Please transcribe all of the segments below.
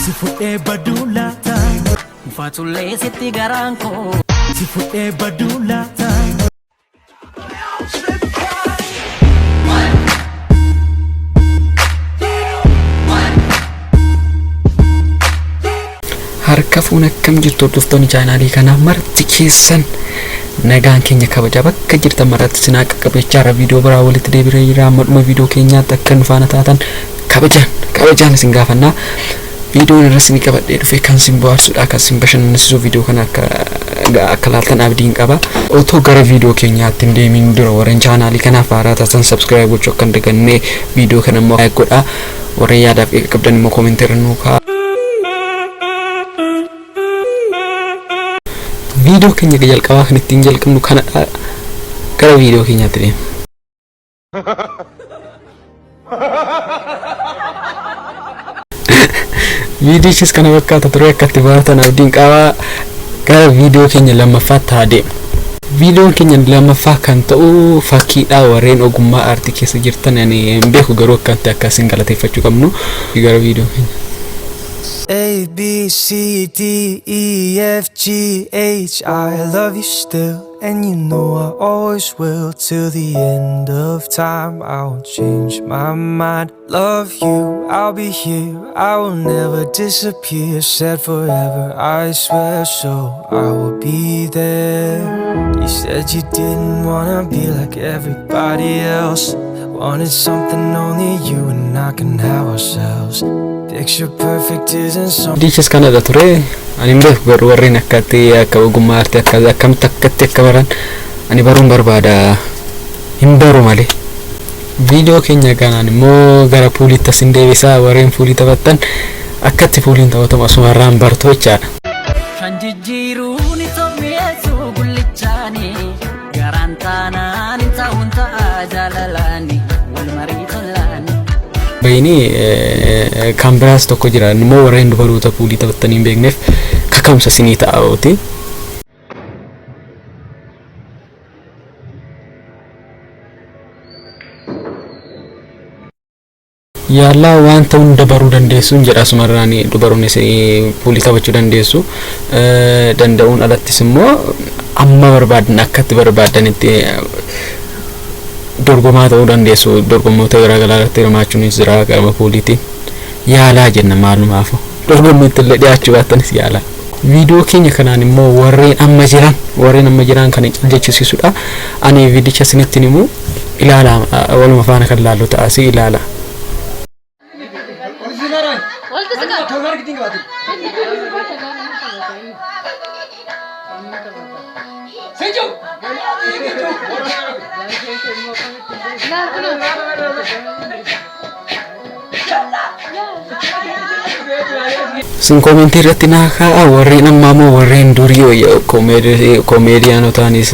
Si fudhee baduu laata? Mufaatullee sitti garaan koo. Si fudhee baduu laata? Harka fuun akkam jirtu hordoftoonni chaanaalii kanaa marti keessan nagaan keenya kabajaa bakka jirtan maratti sinaa qaqqabachaa irra viidiyoo biraa walitti deebi'ee jira. Amma dhuma viidiyoo keenyaatti akka nu faana taatan kabajaan kabajaan isin gaafannaa. Viidiyoon irra isin qabadhee dhufe kan isin bohaarsudha, kan isin bashannansiisu viidiyoo kana akka akka laaltan abdiin qaba. Otoo gara viidiyoo keenyaatti hin deemin dura warreen chaanaalii kanaaf haaraa taatan subscribe gochuu akka hin daganne, viidiyoo kana immoo like godhaa. Warreen yaadaaf qeeqa qabdan immoo koomentii irra nuu kaa'aa. Viidiyoo keenya jalqabaa kan ittiin jalqabnu kanadha. Gara viidiyoo keenyaatti deema. Viidiyichis kana fakkaata ture, akka itti baratan abdiin qaba. Gara viidiyoo keenya lammaffaatti haa deemu. Viidiyoon keenya lammaffaa kan ta'u fakkiidha. Warreen ogummaa aartii keessa jirtan ani hin beeku, garuu akkamitti akka isin galateeffachuu qabnu gara viidiyoo keenya. A B C D E F G H I love you still, and you know I always will, till the end of time. I won't change my mind. Love you, I'll be here, I will never disappear. Said forever, I swear, so I will be there. You said you didn't wanna be like everybody else. Wanted something only you and I can have ourselves. Picture perfect isn't something. Viidiyichis kanadha ture. Ani hin beeku, garuu warreen akkatti akka ogummaa aartii akka akkamitti akkatti akka baran ani baruun barbaada, hin baru malee. Viidiyoo keenya kanaan immoo gara puuliitti asin deebisaa. Warreen puulii taphattan akkatti puuliin taphatamu asumarraan bartu jechaadha. Shan jijjiiruun itoo mi'eessu gullichaani. Garaan taanaan hin ta'uun ta'a jaalalaani. Wal marii tolaani. Bayini kan biraas tokko jira immoo, warreen dubaroota puulii taphattanii hin beekneef kaka'umsa isinii ta'a. Yaallaa wanta hunda baruu dandeessuun jedha. Asumarraan dubaroonnis puulii taphachuu dandeessu. Danda'uun alattis immoo amma barbaadan akkatti barbaadanitti dorgomaa ta'uu dandeessu. Dorgommoota garaagaraa irratti hirmaachuunis jira gama puuliitiin. Yaalaa jenna, maalumaafu dorgommiitti illee dhiyaachuu baattanis yaalaa. Viidiyoo keenya kanaan immoo warreen amma jiran kan jechisiisudha. Ani viidicha isinitti himu, ilaala, waluma faana kan laallu ta'asi, ilaala. Isin koomentii irratti naa kaa'a, warreen ammaa moo warreen durii wayya? Koomeediyaanotaanis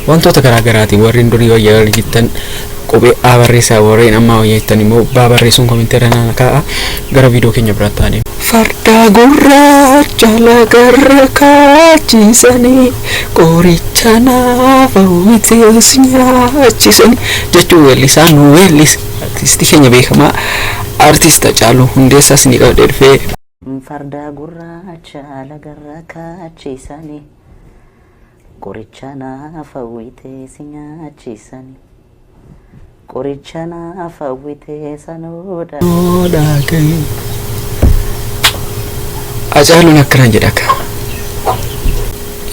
wantoota garaa garaatiin warreen durii wayya warri jettan qubee A barreessaa, warreen ammaa wayya jettan immoo B barreessuun koomentii irra naa kaa'a. Gara viidiyoo keenya biraatti adeemu. Farda gurraacha lagarra kaachisanii, qoricha naafa witees nyaachisanii jechuun weellisaa nu weellise, artistii keenya beekamaa artist Hacaaluu Hundeessaa isinii qabadhee dhufee. Farda gurraacha lagarra kaachisanii, qoricha naaf hawwitee si nyaachisanii, qoricha naaf hawwitee sanoodha. Hacaaluun akkana jedha akka.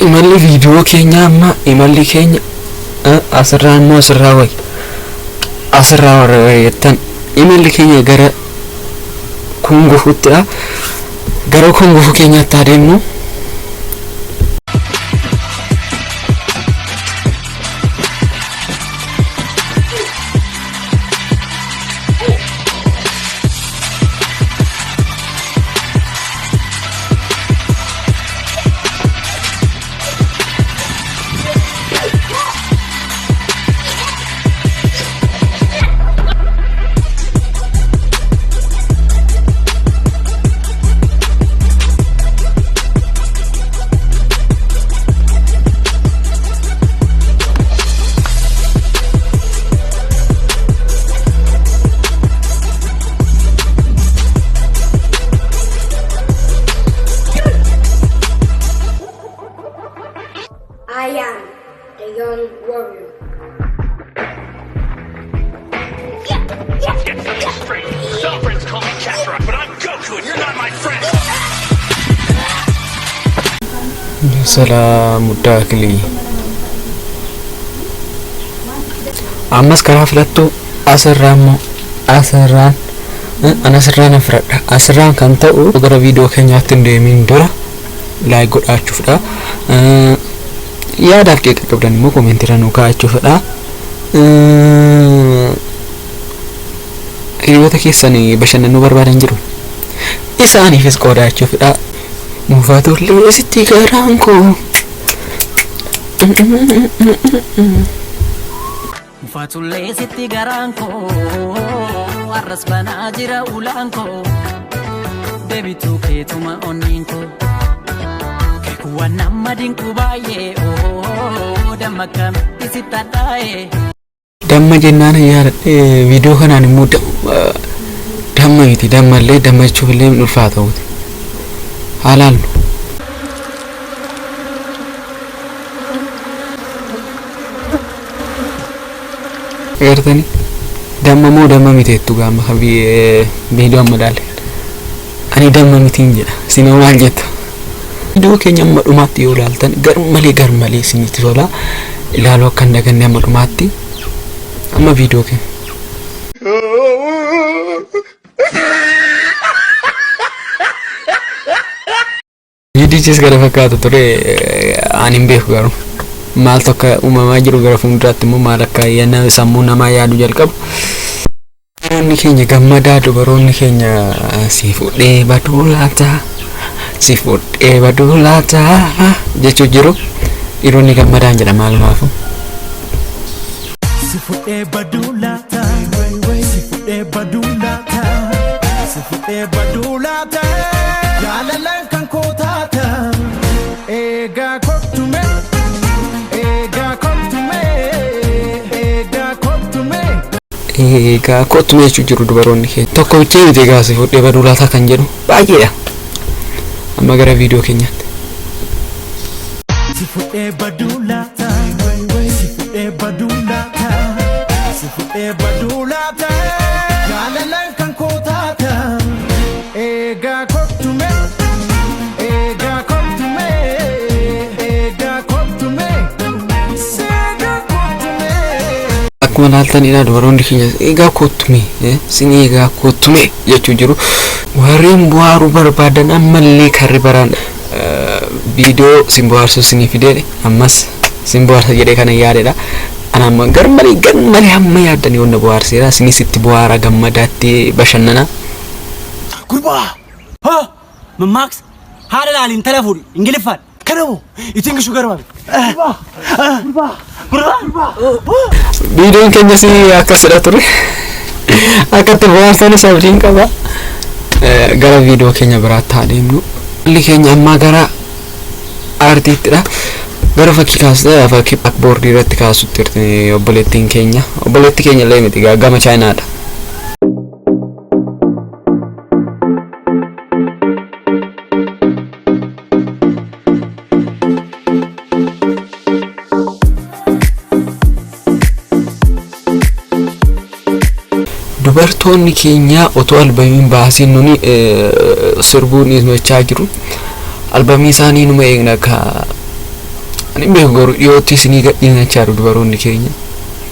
Imalli viidiyoo keenya amma imalli keenya asirraa immoo asirraa wayi asirraa warra wayi jettan, imalli keenya gara kungufuuttidha. Gara kungufuu keenyaatti adeemnu. Salaamu daakilii. Ammas karaa filattuu asirraa immoo asirraan an asirraan nan filadha. Asirraan kan ta'u gara viidiyoo keenyaatti hin deemin dura like godhaachuufdha. Yaadaaf qeeqa qabdan immoo koomentiirra nuu kaa'achuufdha. Hiriyoota keessan bashannanuu barbaadan jiru. Isaaniifis qoodachuufdha. Mufatullee sitti garaan koo. Mufatullee sitti garaan koo har'as banaa jira ulaan koo deebituu keetuma onniin koo keekuwwan nama dinqu baay'ee oo damma akkamitti sitti hadhaa'ee. Damma jennaan yaadadhe, viidiyoo kanaan immoo damma miti, dammallee damma jechuuf illee hin ulfaata. Haa laallu. Agartanii, damma moo damma miti jettu gaama kan viidiyoo amma ilaalle. Ani damma mitiin jedha. Isin hoo maal jettu? Viidiyoo keenya amma dhumaatti yoo ilaaltan garmalee garmalee isinitti tola. Ilaaluu akka hin daganne amma dhumaatti. Amma viidiyoo keenya. Viidiyichis gara fakkaatu ture, ani hin beeku garuu. Maaltu akka uumamaa jiru, gara fuulduraatti immoo maal akka sammuu namaa yaadu jalqabu. Dubaroonni keenya gammadaa, dubaroonni keenya si fuudhee baduu laata, si fuudhee baduu laata jechuu jiru. Dhiironni gammadaan jedha maalumaafu. Si fudhee baduu laata, si fudhee baduu laata, si fudhee baduu laata, jaalalaan kan koo taata. Eegaa kottume, eegaa kottume, eegaa kottume. Egaa kottu jechuu jiru dubaroonni keenya. Tokko bichee miti egaa si fuudhee baduu laata kan jedhu baay'eedha. Amma gara viidiyoo keenyaatti. Si fudhee baduu laata, si fudhee baduu laata, si fudhee baduu laata, jaalalaan kan koo taata. Eegaa kottume, eegaa kottume, eegaa kottume, eegaa kottume. Akkuma ilaaltanidha, dubaroonni keenya egaa kottume, sin eegaa kottume jechuu jiru. Warreen bohaaruu barbaadan ammallee karri baraan viidiyoo sin bohaarsuu sinii fideedhe, ammas sin bohaarsa jedhee kana yaadedha. Ana amma garmalee garmalee hamma yaaddan yoo na bohaarseera, sinis itti bohaara, gammadaatti bashannana. Gurbaa! Hoo! Mammaaksa! Haadha laali intala fuudhi Ingiliffaan. Kana moo? Itiin gishuu garba. Gurbaa! Gurbaa! Gurbaa! Viidiyoon keenyas akkasidha ture. Akka itti bohaarsanis abdiin qaba. Gara viidiyoo keenya biraatti haa deemnu. Haalli keenya ammaa gara aartiittidha. Gara fakkii kaasee fakkii blackboardii irratti kaasutti jirti obboleettiin keenya. Obboleettii keenya illee miti, gama Chaayinaadha. Dubartoonni keenya otoo albamiin baasiin nuni sirbuun dhiismachaa jiru. Albamii isaanii numa eegna, akka ani hin beeku garuu dhiyootti isinii gadhiisnachaa jiru dubaroonni keenya.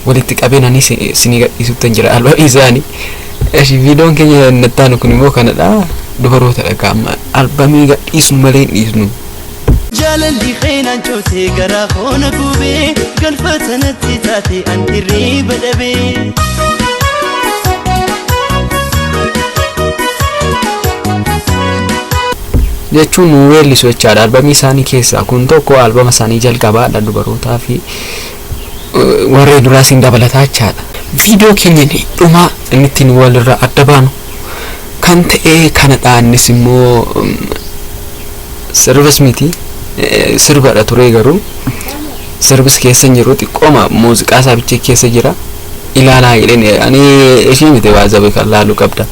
Walitti qabeen ani isinii gadhiisutti jira albamii isaanii. Eshi, viidiyoon keenya nattaanu kun immoo kanadha. Dubaroota dhagaa amma albamii gadhiisnu malee hin dhiisnu. Jaalalli qeenaan cootee garaa koona gubee galfata natti taate an hirriiba dhabee. Jechuun nu weellisu jechaadha. Albamii isaanii keessaa kun tokko albama isaanii jalqabaadha, dubarootaa fi warreen duraas hin dabalataa jechaadha. Viidiyoo keenya inni dhumaa inni ittiin walirraa adda baanu kan ta'e kanadha. Innis immoo sirbas miti, sirbadha ture garuu sirbis keessa hin jiru, xiqqooma muuziqaa isaa bichee keessa jira. Ilaalaa jedheen ani, ishii miti waazabe kan laaluu qabdan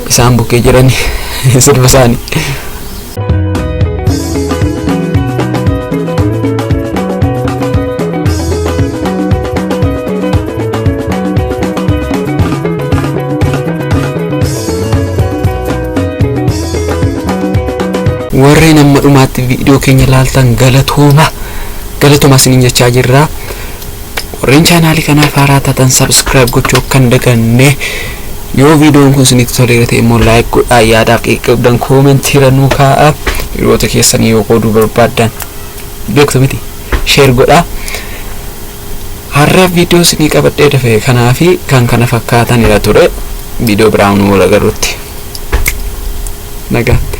isaan bukkee jiranii sirba isaanii. Warreen amma dhumaatti viidiyoo keenya laaltan galatooma, galatooma isiniin jechaa jirra. Warreen chaanaalii kanaaf haaraa taatan subscribe gochuu akka hin daganne. Yoo viidiyoon kun isinitti toleera ta'e immoo like godhaa, yaadaaf qeeqabdan koomentii irra nuu kaa'a. Hiriyoota keessanii yoo qooduu barbaaddan, beektu miti, share godhaa. Har'a viidiyoo isinii qabadhee dhufe kanaa fi kan kana fakkaatanidha ture. Viidiyoo biraan nu wal agarrutti nagaatti.